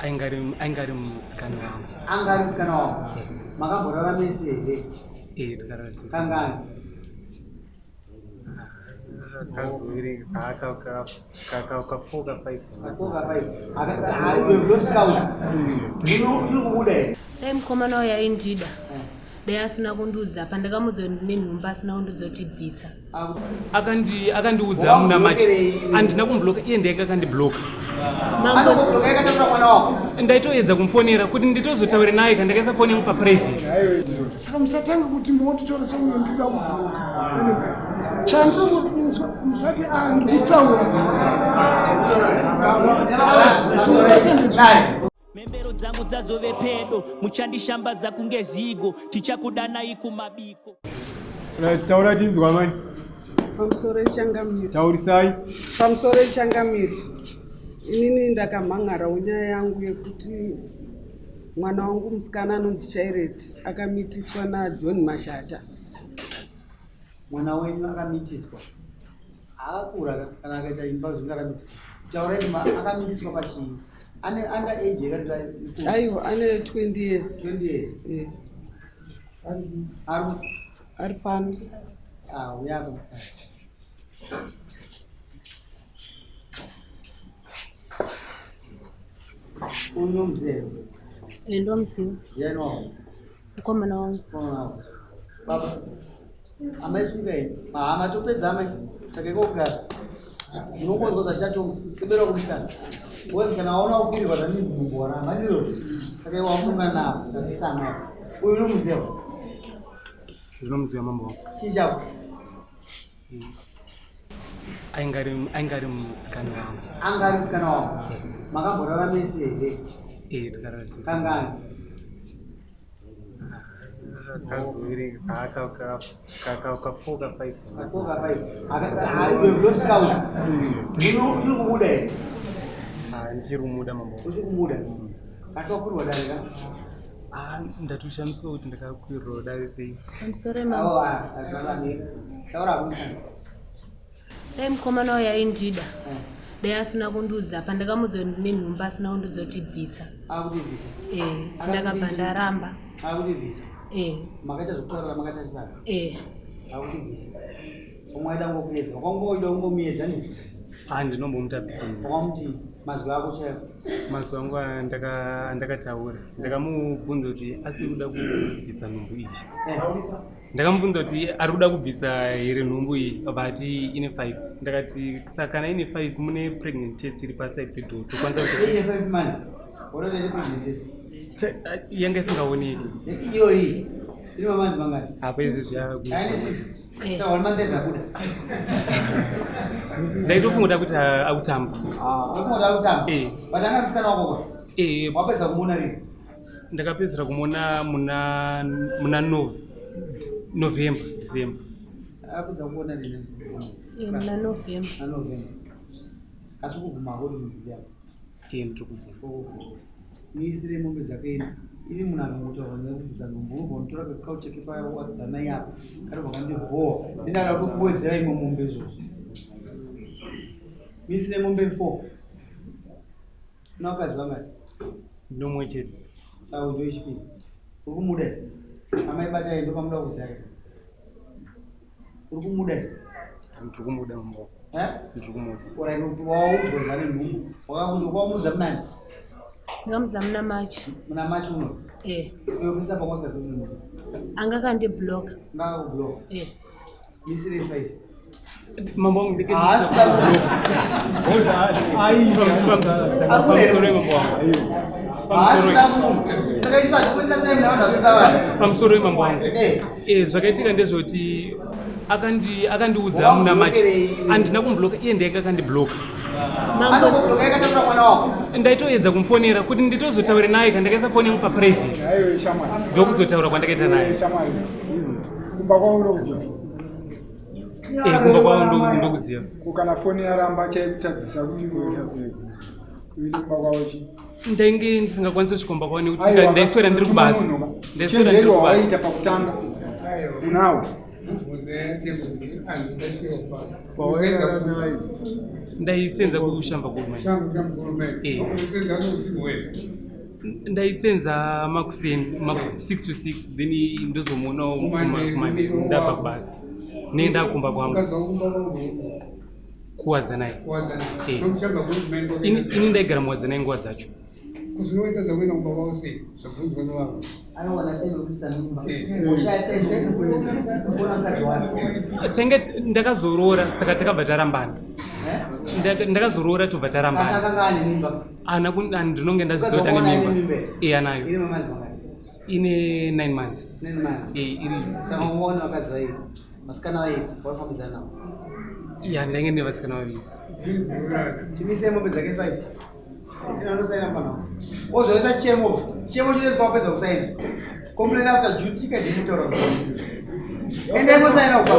Ainga ari musikana wangu. Anga ari musikana wako. Makamborara mese here? Eh, takarara tese. Kangani? Kazoverenga ka 4 ka 5. Ka 4 ka 5. Aka lost count. Uno kumuda here? Dai mukomana uyu aindida. Dai asina kundiudza pandakamuudza kuti ndine nhumbu asina kundiudza kuti bvisa. Akandiudza muna March. Handina kumubloka, iye ndiye akandibloka. Anokubloka akatakura mwana wako. Ndaitoedza kumufonera kuti nditozotaure naye kana ndakaisa foni yangu paprivate. Saka musatanga kuti motitora sekunge ndinoda kubloka. Anyway, chandiri kuti musati ah ndiri kutaura. Zvinhu Mhembero dzangu dzazove pedo, muchandishambadza kunge zigo, tichakudanai kumabiko. Taura tinzwa mai. Pamusoro ichangamire. Taurisai. Pamusoro ichangamire. Inini ndakamhan'arawo nyaya yangu yekuti mwana wangu musikana anonzi Chairet akamitiswa naJohn Mashata. Mwana wenyu akamitiswa. Akakura kana akaita imba zvingaramidzwa. Taurai akamitiswa pachii? Ane under age here? Aiwa, ane 20 years. 20 years. Yeah. Ari ari pano. Ah, uya apa musikana. Uyu mzee. Eh, ndomuziva. Ndiani wako? Mukomana wangu. Mukomana wako. Baba. Amai sungai. Mahama topedza amai. Saka iko kugara. Munongonzwa zvachatonga. Sebera kumusikana. Wozi kana waona kukurirwa zvaminzi mungora. Mandiro. Saka iwe wamutonga navo. Tafisa amai. Uyu unomuziva. Ndinomuziva mambo wangu. Chii chako? Ainga ari musikana wangu. Anga ari musikana wako. Makamborara mese here? Eh, takarara tese. Kangani? Kazoverenga ka 4 ka 5. Ka 4 ka 5. Aka lost count. Uno kumuda here? Ah, ndichiri kumuda mambo. Uchiri kumuda? Asi wakwirwa dare ka? Ah, ndatoshamiswa kuti ndakakwirwa dare sei. Pamusoro mambo. Awo, ah, taura hako musikana. Dai mukomana uyu aindida. Dai asina kundiudza pandakamuudza kuti ndine nhumbu asina kundiudza kuti bvisa. Akutibvisa. Eh, ndakabva ndaramba. Akutibvisa. Eh. Makaita zvekutaurira makatarisana. Eh. Akutibvisa. Umwe aida kungokuedza. Wakangoida kungomuedza ni? Ah, ndinombomutabvisa. Wakamuti mazwi ako chaiwo. Mazwi angu andakataura. Ndakamubvunza kuti asiri kuda kubvisa nhumbu iyi. Ndakamubvunza kuti ari kuda kubvisa here nhumbu iyi, akati ine 5. Ndakati saka kana ine 5 mune pregnant test iri paside pedoor tokwanisa kuti ine 5 months. Watoita ine pregnant test. Yanga isingaoneki. Iyoyi ine mamanzi mangani? Apa izvi zvakuita. Ine 6. Saka one month yabuda. Ndaitofunga kuti akutamba. Ah, wafunga kuti akutamba? Eh. But anga musikana wako kwa? Eh. Wapedza kumuona rini? Ndakapedzera kumuona muna November, December. Apedza kuona rini? Muna November. Muna November. Asi kubvuma kuti munhu yako. Eh, ndiri kubvuma. Miisire mombe dzake ino. Ini munhu akangotaura nyaya yekubvisa nhumbu unobva unotora kakaucha kepawadzanai apa kanobva kandihowa. Ndinada kutokuwedzera imwe mombe izvozvo. Miisire mombe 4. Una vakadzi vangani? Ndomwe chete. Saka uyo chipiri. Uri kumuda? Amai batai ndopamuda kuziva. Uri kumuda? Ndiri kumuda mambo. Eh? Ndiri kumuda. Ora waudzwa zvane nhumbu. Wakamuudza munani? Ndakamudza muna March. Muna March uno? Eh. Uyo misa pamwe usikazivi nhumbu. Anga akandibloka. Anga akakubloka? Eh. Misire 5. Mambo wangu ndike. Pamusoro mambo wangu. Eh, zvakaitika ndezvekuti akandiudza muna March. Handina kumubloka, iye ndiye akandibloka. Anokubloka akatakura mwana wako. Ndaitoedza kumufonera kuti nditozotaure naye kana ndakaisa foni yangu paprivate. Ndokuzotaura kwandakaita naye. Kumba kwavo ndokuziva. Eh, kumba kwavo ndokuziva. Ko kana foni yaramba chaikutadzisa kuti uende kumba kwavo chii? Ndainge ndisingakwanisi kusvika kumba kwavo nekuti ndaiswera ndiri kubasa. Ndaiswera ndiri kubasa. Waita pakutanga. Unawo. Ndaisenza kushamba gold mine. Ndaisenza makuseni 6 to 6, then ndozomuonawo kumanheru ndabva kubasa, nenda kumba kwangu kuWadzanai. Ini ndaigara muWadzanai nguva dzacho. Kuzinoita kuenda kumba kwavo sei, zvabvunzwa nevamwe? Anowana tendo kuisa mimba. Oshaya tendo kuona mukadzi wake. Tange ndakazoroora, saka takabva tarambana. Ndakazoroora tobva Asi tarambana. akanga ane mimba? Ana ndinonge ndaziva kuti ane Ukazoona ane mimba. mimba here? E, anayo. Ine mamanzi mangani? Ine 9 months. 9 months. E, iri. Saka uona vakadzi vairi, vasikana vairi vaifambidzana navo? Ya, ndainge ndine vasikana vaviri. Chimisei mombe dzake 5. Ina unosaina pano. Ozoisa chichemo. Chichemo chinoiswa wapedza kusaina. Complain after duty kajimutaura. Endai mosaina uko.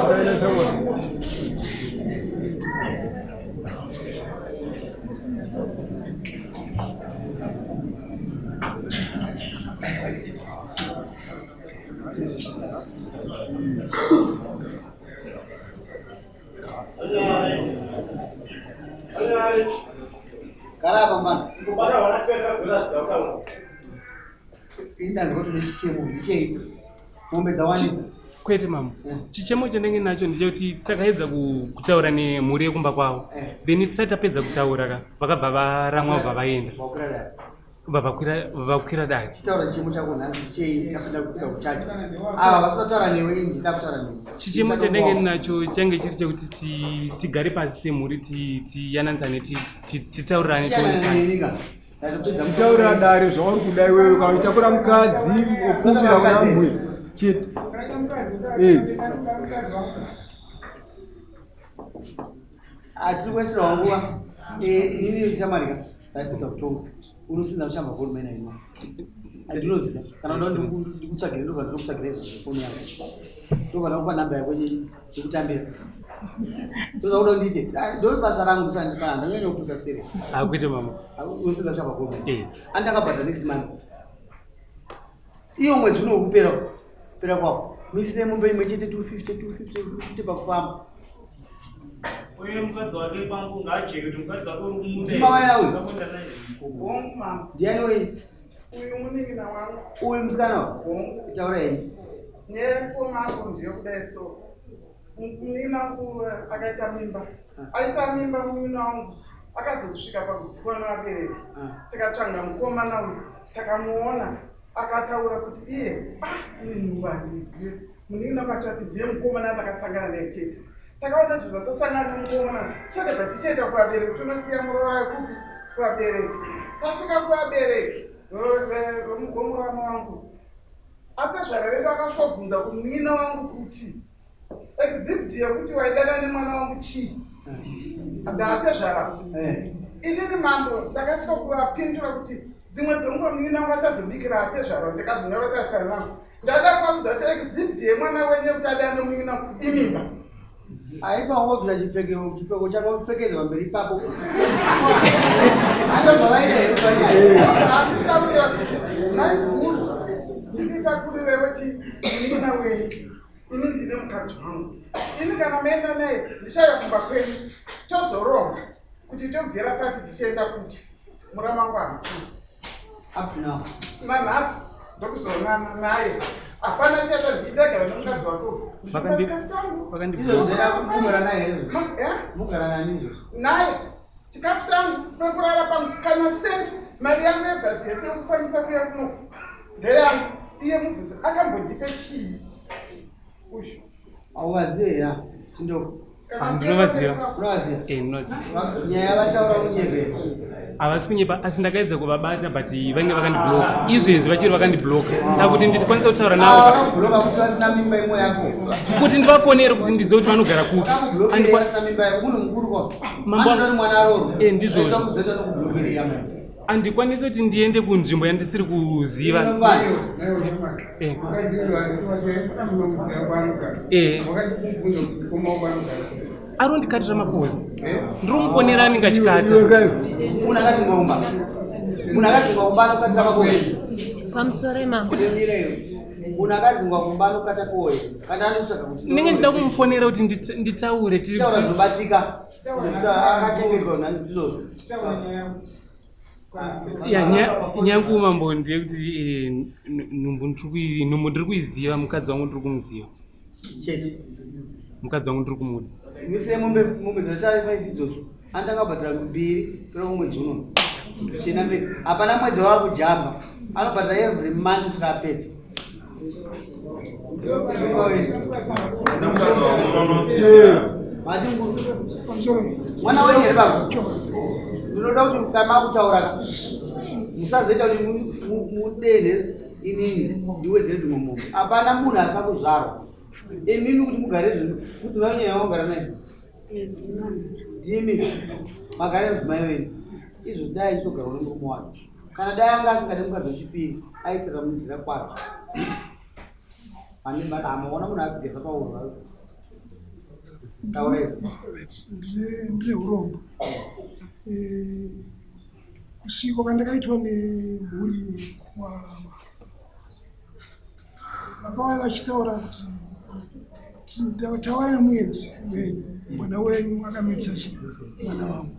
Gara apa mbana. Indanzwa kuti une chichemo, ndichei? Mombe dzawandisa. Kwete mama. Chichemo chandenge nacho ndechekuti takaedza kutaura nemhuri yekumba kwavo. Then tisati tapedza kutaura ka, vakabva varamwa, vabva vaenda. Wakwira dare. Vabva vakwira dare. Chitaura chichemo chako nhasi, ndichei? Tapinda kupinda kuchaji. Ava vasina kutaura newe, ini ndida kutaura newe. Chichemo chandenge ndinacho change chiri chekuti tigare pasi semhuri, tiyananisane, titaurirane, Chiyanana tionesane. nenyika. Tatopedza. Kutaura dare zvauri kuda iwewe, kana uchitakura mukadzi okumbira kuna mbuya chete. Hatiri kuweserawo nguva. Inini ndichamarika, ndapedza kutonga. Unosinza kushamba gold mine ino. Andinoziva kana uda ndikutsvagire, ndobva ndinokutsvagira izvozvo foni yako, ndobva ndakupa namba yako yekutambira. Ndoza kuda ndiite, ndo basa rangu. Ndisandipana, ndanyanya kupusa stere. Hakuite mama. Unosinza kushamba gold mine. Eh. Andakabhadhara next month, iwo mwedzi uno wekupera pera kwawo, misire mombe imwe chete 250 250 250 pakufamba. Uye mukadzi wake pangu ngaajeke kuti mukadzi wake uri kumuda. Ndima waina uyu? Akaponda naye. Hongu mama. Ndiani wenyu? Uyu munin'ina wangu. Uyu musikana? Hongu. Taura henyu. Nyaya ndeyekudai, so munin'ina wangu akaita mimba, aita mimba munin'ina wangu akazosvika pakudzikwa nevabereki. Tikatsvaga mukomana uyu, takamuona, akataura kuti iye, ah, ini nhumbu handizive. Munin'ina wangu achati ndiye mukomana atakasangana naye chete. Takaona kuti zvatasangana nemukomana, tisakabva tichienda kuvabereki, tonosiya muroora kupi? Kuvabereki. Tasvika kuvabereki vemurama wangu, atazvara vedu akasvobvunza kumunin'ina wangu kuti exhibit yekuti waidana nemwana wangu chii? Ndaatezvara. Inini mambo ndakasvika kuvapindura kuti dzimwe dzenguva munin'ina wangu atazobikira atezvara, ndikazonyora tarisana nangu, ndada kuvaudza kuti exhibit yemwana wenyu yekuti adana nemunin'ina wangu imimba. Aifa ungobvisa chipfeko chako, upfekedza pamberi ipapo, andozvavaita here panyaya? Anditaurira maiguru, tinditakurireko ti munin'ina wenyu, ini ndine mukadzi wangu, ini kana maenda naye ndichauya kumba kwenyu, tozoronga kuti tobvira papi tichienda kuti muramangwana. Up to now? Nanhasi ndokuzoonana naye hapana chata, ndidagara nemukadzi wako. Chikafu changu. Izvo zvinoenda kumugara naye here izvo? Eh? Mugara nani izvozvo? Naye chikafu changu, pekurara pangu, kana senti mari yangu yebhasi yese yekufambisa kuya kuno ndeyangu. Iye mubvunzo akambondipe chii uyu? Hauvazive here tindoko? Ah, ndinovaziva. Unovaziva? Eh, ndinovaziva. Nyaya vataura kunyepe? Havasi kunyepa, asi ndakaedza kuvabata but vange vakandibloka. Izvezvi vachiri vakandibloka, saka kuti nditikwanisa kutaura navo, Vakabloka kuti vasina mimba imwe yako? Kuti ndivafonere kuti ndizive kuti vanogara kupi. Vakakublokerei vasina mimba yako? Munhu mukuru kwa. Mambo- Anoda kuti mwana arorwe. Eh, ndizvozvo. Aida kuzeta nokublokerei amai? Handikwanisi kuti ndiende kunzvimbo yandisiri kuziva. Eh. Eh. Ari kundikatira makozi, ndiri kumufonera anenge achikata. Munhu akadzingwa umba, munhu akadzingwa umba anokatira makozi. Pamusoro imambo. Mireyo. Munhu akadzingwa kumba anokata koye kana anotsvaga kuti ndinenge ndichida kumufonera kuti nditaure taura zvinobatika akachengetwa nani ndizvozvo. Ya, nyangu mambo ndeyekuti nhumbu nhumbu ndiri kuiziva, mukadzi wangu ndiri kumuziva. Chete. Mukadzi wangu ndiri kumuda. Mise mombe mombe dzatari 5 idzodzo anotanga kubhadhara mbiri pera kumwedzi uno zvichienda mberi. Hapana mwedzi wava kujamba, anobhadhara every month kusvika apedza. Mati mukuru, mwana wenyu here baba? Ndinoda kuti kana makutaura ka musazoita kuti mudenhe inini ndiwedzere dzimwe mombe. Hapana munhu asakuzvarwa. Imimi kuti mugare zvinhu mudzimai wenyu yamagara naye ndimi magara nemudzimai wenyu izvozvi dai achitogarwa nemurume wake. Kana dai anga asingade mukadzi wechipiri aitira munzira kwadzo. Amaona munhu akugeza pauro. Taura izvo. Ndine urombo. Kusvikwa kwandakaitwa nemhuri kwava vakauya vachitaura kuti tauya nemuenzi wenyu, mwana wenyu akamitisa chi mwana wangu.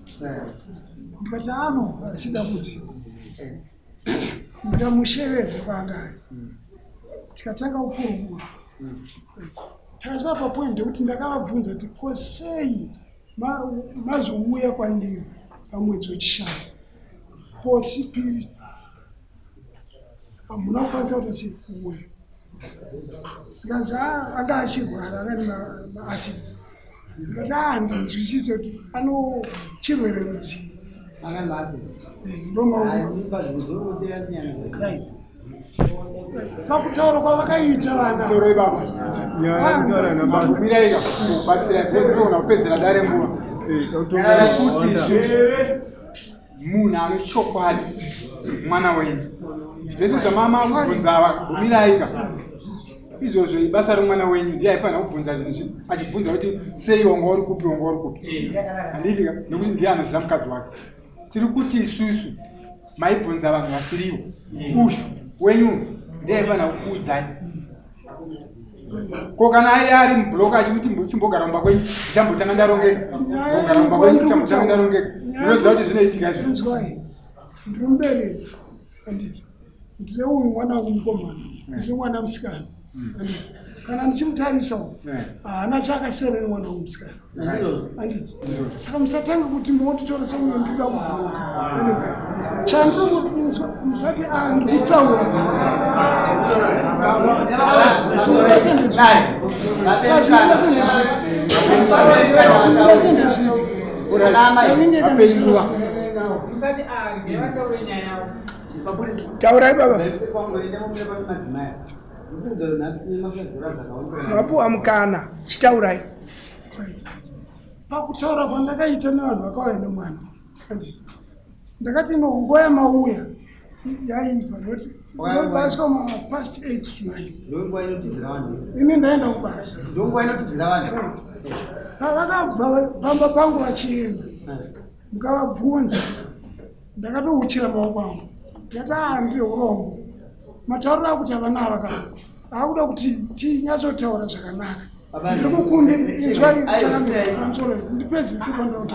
Ndikati ano harisi dambudziko. Ndikamushevedza kwaanga ari, tikatanga kukurukura. Takasvika papoint yekuti ndakavabvunza kuti ko sei mazouya kwandiri pamwedzi wechishanu pochipiri hamuna kukwanisa kuita sei kuuya. Zvikanzi anga achirwara anga ane maacids. Ndikati handinzwisise kuti ano chirwere rudzii. Anga ane maacids. Ndomaona. Mimba dzimwe dzinosiyana siyana. Right. Pakutaura kwavakaita vana. Soro ibaba. Mirai kubatsira ndinoona kupedzera dare nguva. Kuti isusu munhu ane chokwadi mwana wenyu zvese zvamama kubvunza ava miraika izvozvo ibasa romwana wenyu ndiye aifanira kubvunza zvinhu izvi achibvunza kuti sei wanga uri kupi, wanga uri kupi, handiti ka? Nekuti ndiye anoziva mukadzi wake. Tiri kuti isusu maibvunza vanhu vasiriwo, uyu wenyu ndiye aifanira kukuudzai. Ko kana ari mubhuloka achikuti chimbogara mumba kwenyu, ndichambotanga ndarongeka, mbogara mumba kwenyu, ndichambotanga ndarongeka, munoziva kuti zvinoitika izvo. Inzwai, ndiri mubereki, handiti? Ndine uyu mwana wangu mukomana, ndine mwana musikana, handiti? Kana ndichimutarisa uyu haana chaakasiyana nemwana wangu musikana, handiti? Saka musatanga kuti motitora sekunge ndiri kuda kubhuloka. Anyway, chandiri kuti inzwa, musati ndiri kutaura. Taurai baba. Mapuwa mukana, chitaurai. Pakutaura kwandakaita nevanhu vakauya nemwana, handiti? Ndakati no, nguva yamauya yaipa noti vasvika mapast 8 to 9. Ndonguva inotizira vanhu. Ini ndaenda kubasa. Ndonguva inotizira vanhu. Pavakabva pamba pangu vachienda, mukavabvunza, ndakatouchira maoko angu, ndikati ndine urombo, matauriro akuti havana ava ka akuda kuti tinyatsotaura zvakanaka. Ndiri kukumbira, inzwai chakandipamusoro, ndipedzise pandinotaura.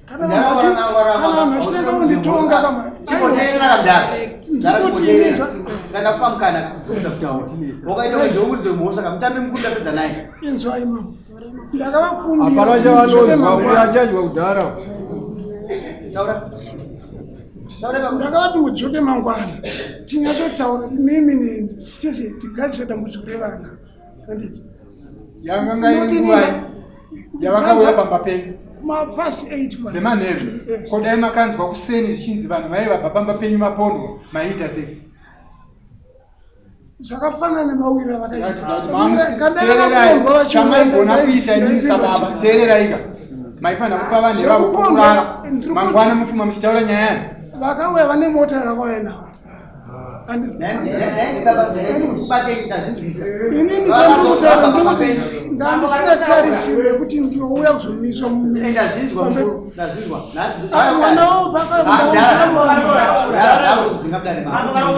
Kana vanhu vachitanga kunditonga kama Chimboteerera kamudhara. Mudhara chimboteerera. Kana kupa mukana kupedza kutaura. Wakaita kunge ndouridze mhosva kamutambi mukuru ndapedza naye. Inzwai mama, ndakavakumbira Hapana kuti mudzoke chavanonzwa, mangwana. achadya kudhara. Taura. Taura baba. Ndakavati mudzoke mangwana tinyatsotaura imimi neni tese tigadzise dambudziko revana, handiti? Yanga iri Noti nguva yavakauya pamba penyu. Mapast 8. Dzemanheru. Yes. Ko dai makanzwa kuseni zvichinzi vanhu vaiva vabva pamba penyu mapondwa, maiita sei? Zvakafanana nemawiri Ratidza kuti avakaita. mamusi- chamaigona kuita inini sababa, teererai ka, maifanira kupa vanhu ivavo Zvekupondwa, kurara ndiri kuti- mangwana mufuma muchitaura nyaya yani. Vakauya vane mota yakauya nawo. Inini chandiri kutaura ndekuti ndandisingatarisiro yekuti ndinouya kuzomiswa. Ndazvinzwa mukuru, ndazvinzwa. Mwana wavo. Ndakudzinga mudare Mambo mavo.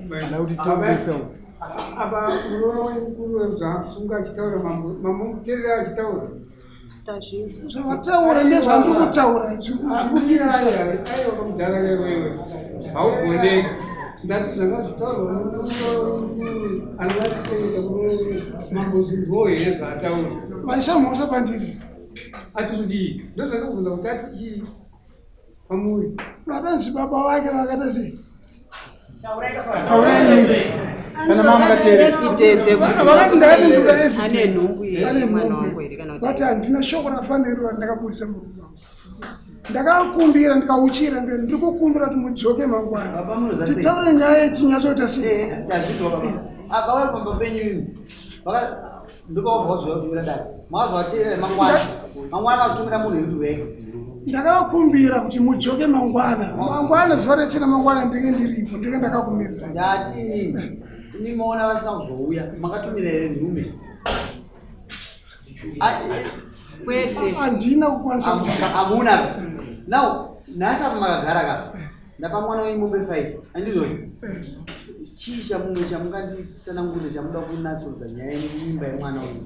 vari kutaura Apa muroora wenyu mukuru wezvaasunga achitaura mambo mambo muteerera achitaura. Zvavataura nezvandiri kutaura zvirikupikisa. Aiwa kamudhara wewewe. Haugoneki. Ndati zvanga zvitaurwa anovatikuita mambo zvinhuwo here zvaataura. Vaisa mhosva pandiri. Ati kudii? Ndozvandikubvunza kuti ati chii pamuri. Vatanzi baba vake vakaita sei? Vakati ndakati ndoda evidence. Ane nhumbu here? But handina shoko rafanirwa randakabudisa murume wangu. Ndakakumbira ndikauchira ndiri kukumbira kuti mudzoke mangwana. Titaure nyaya tinyatsoita sei? Ndazvinzwa baba. Apa vari pamba penyu imi. Ndokawabva wazouya kuzomira dare. Makazovateerera mangwana. Mangwana mazotumira munhu wekuti wega. Ndakavakumbira kuti mudzoke mangwana. Mangwana zuva rese ramangwana ndenge ndiripo, ndenge ndakakumirira. Ndati imi maona vasina kuzouya. Makatumira here nhume? Kwete. Handina kukwanisa Hamuna. Now, nhasi apa makagara ka. Ndapa mwana wenyu mombe 5. Handizvo? Chii chamumwe chamunganditsanangurire chamuda kunatsurudza nyaya yemimba yemwana uyu?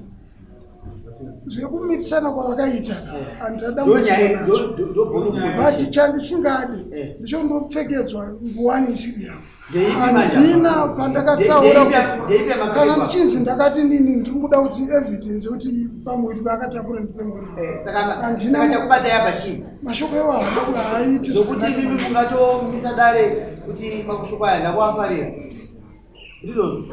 Zvekumitisana kwavakaita handina Ndo nyaya dambudziko ndo ndo bono but chandisingadi ndicho ndopfekedzwa nguwani isiri yavo. Ndeipi manje? Handina pandakataura. Ndeipi Kana yamakapfekedzwa? ndichinzi ndakati nini ndiri kuda kuti evidence yekuti pamuviri paakatakura ndipe mwana. Saka Handina- saka chakubatai apa chii? Mashoko iwo haana haaiti. Zvokuti imimi mungatomisa dare kuti makushoko aya ndakuafarira. Ndizvozvo.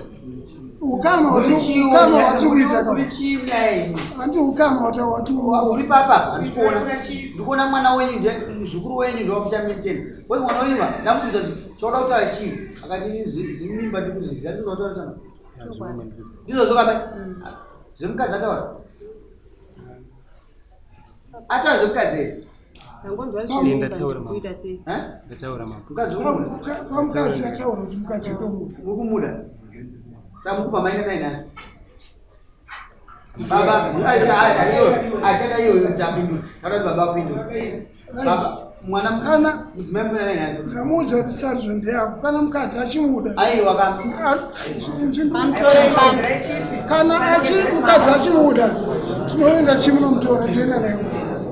Ukama Muri chii ukama nyaya- hwatiri kuita muri chii nyaya iyi? Handi ukama hwati Uri papa handisi kuona. Ndikuona mwana wenyu ndiye muzukuru wenyu ndiye wakuita maintain. Because mwana wenyu va ndamubvunza kuti chauda kutaura chii? Akati zvimimba ndikuzviziva ndizvo zvataura chana. Ndizvozvo kamai. Zvemukadzi ataura. Ataura zvemukadzi here? Ndangonzwa Ini zvemimba ndataura mama. ndikuita sei? Ndataura mama. Mukadzi uri kumuda? Pamukadzi ataura kuti mukadzi ndomuda. Uri kumuda? Saka mukupa mai nanai nhasi? Baba, achada iyoyo kuti apindure. Kana kuti baba apindure. Baba, mwana Kana mudzimai mukuenda naye nhasi. ndamuudza kuti sarudzo ndeyako kana mukadzi achimuda. Aiwa ka. Kana achi mukadzi achimuda tinoenda tichimunomutora toenda naye.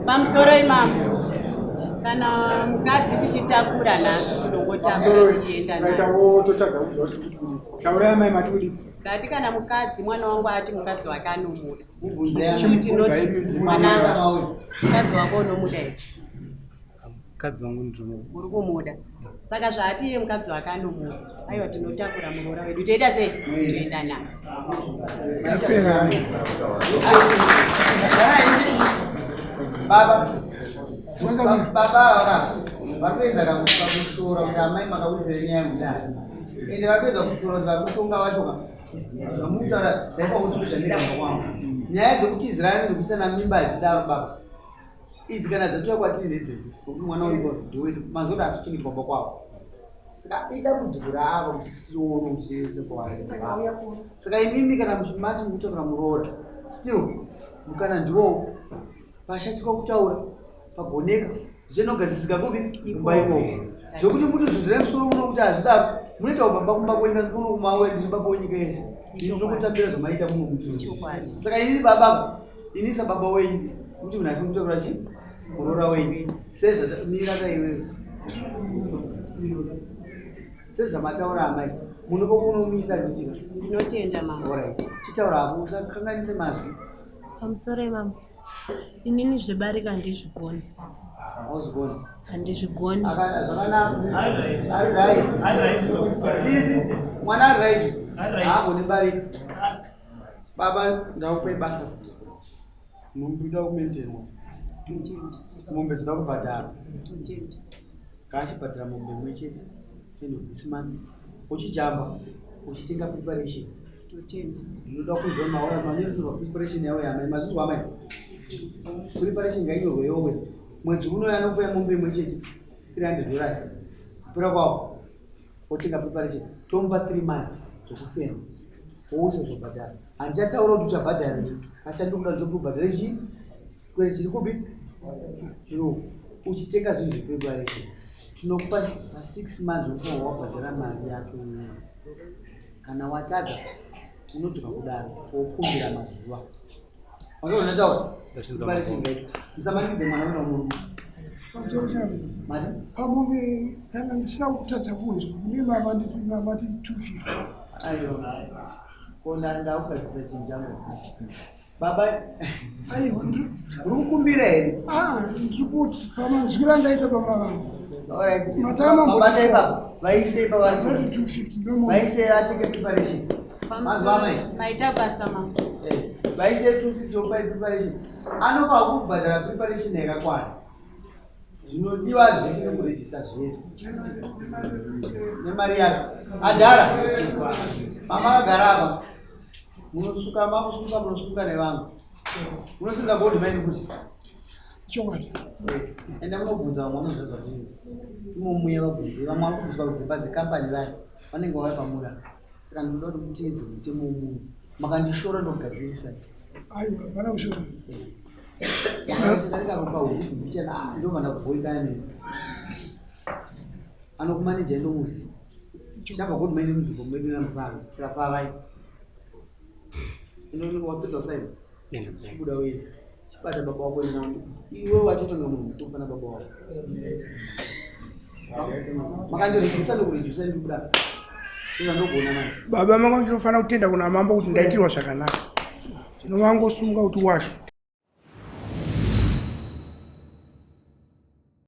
Pamusoro imambo. Kana mukadzi tichitakura nhasi tinongotakura tichienda naye. Taitawo totadza kunzwa kuti kuti kudii. Taurai amai mati kudii. Ndati kana mukadzi mwana wangu ati mukadzi wake anomuda. Mubvunzei Isusu tinoti mwana mukadzi wako unomuda here? Mukadzi wangu ndinomuda. Uri kumuda. Saka zvaati iye mukadzi wake anomuda. Aiwa tinotakura muroora wedu. Toita sei? Toenda naye. Yapera. Baba. Baba vaka varikuedza kakushora kuti amai makawizire nyaya mudare. Ende varikuedza kushora kuti vari kutonga vacho ka. Zvamukutaura ndaifa kuti ndega kwangu. Nyaya dzekutizirana nedzekuisana mimba hadzidaro baba. Idzi kana dzatouya kwatiri ndedzedu. Nokuti mwana uyu ndewedu. Manzwa kuti asi kuchengetwa kumba kwavo. Saka idambudziko raavo kuti tione kuti tiise kuvaridzi vavo. Saka imimi kana muchimati mukutakura muroora still mukana ndiwowo pashatiswa kutaura pagoneka zvinogadzisika kupi kumba ikoko zvokuti mutizunzire musoro muno kuti hazvidaro munoita ubaba kumba kwenyu asi kuno kumawe ndiri baba wenyika yese ini ndinokutambira zvamaita muno mutu saka inini babako ini sababa wenyu kuti munhu asi mukutakura chi muroora wenyu sezvamira kaiwewe sezvamataura amai munopa kunomisa ndichika Ndinotenda mama. Alright. Chitaura hako usakanganise mazwi. Pamusoro imambo. Inini zvebarika handizvigoni. Hauzvigoni. Handizvigoni. Zvakanaka. Ari right. Sisi, mwana ari right. Haagoni barika. Baba ndakupe basa kuti nhumbi ida kumaintainwa. Mombe dzinoda kubhadhara. Ngaachibhadhara mombe imwe chete. End of this month. Uchijamba uchitenga preparation. Ndinoda kunzwa mauya manyorerwa preparation yawo yamai mazvinzwa amai. Preparation ngainyorwe yowe. Mwedzi uno yanokupa mombe imwe chete $300. Kupera kwawo otenga preparation tomupa 3 months dzokufema wousa zobhadhara. Handichataura kuti uchabhadhara chii asi chandinokuda ndechekuti ubhadhare chii chikwereti chiri kupi chiri uku uchitenga zvinhu zvepreparation. Tinokupa pa6 months unofanirwa wabhadhara mari yacho mwedzi. Kana watadza unodzoka kudaro wokumbira mazuva. Wazozvataura? Preparation ngaitwe. Musamanikidze mwana wena murume. Pamusoro chavo. Mati? Pamombe kana ndisina kutadza kunzwa kune mama nditi mama ti 250. Aiwa. Ko ndakugadzisa chinhu changu. Baba aiwa uri kukumbira here? Ah, ndiri kuti pamanzwiro andaita baba vangu. Alright. Matama Mabata ipapo. Vaise ipapo. Matati 250 ndomo. Vaise atenge preparation. Manzwa amai? Maita basa mama. Eh, vaise 250 opa preparation. Anopa kubhadhara preparation yakakwana. Zvinodiwa zvese nekurejista zvese. Nemari yacho. Adhara. Mama akagara apa. Munosuka makusuka munosuka nevamwe. Munosenza gold mine kuti. Chokwadi. Enda munobvunza vamwe vanoziva zvazvinoita. Imomuya vabvunze vamwe vari kubviswa kudzimba dzekambani vaya vanenge vauya pamura. Saka ndinoda kuti muteedze mutemo womunhu. Makandishora ndokugadzirisa. Aiwa, hapana kushora. Ndobva ndabhoikana neni. Anokumaneja ndomuzi. Chabva gold mine munzvimbo medu namusango. Saka pavai. Ndo wapedza usaini. Chibuda uye. Chibata baba wako enda iwe watotonga munhu mukuru pana baba wako. Makandirejusa ndokurejusa ndikubuda. Ndozvandogona manje. Baba manga ndinofanira kutenda kuna mambo kuti ndaitirwa zvakanaka. Zvino vangosunga kuti washu.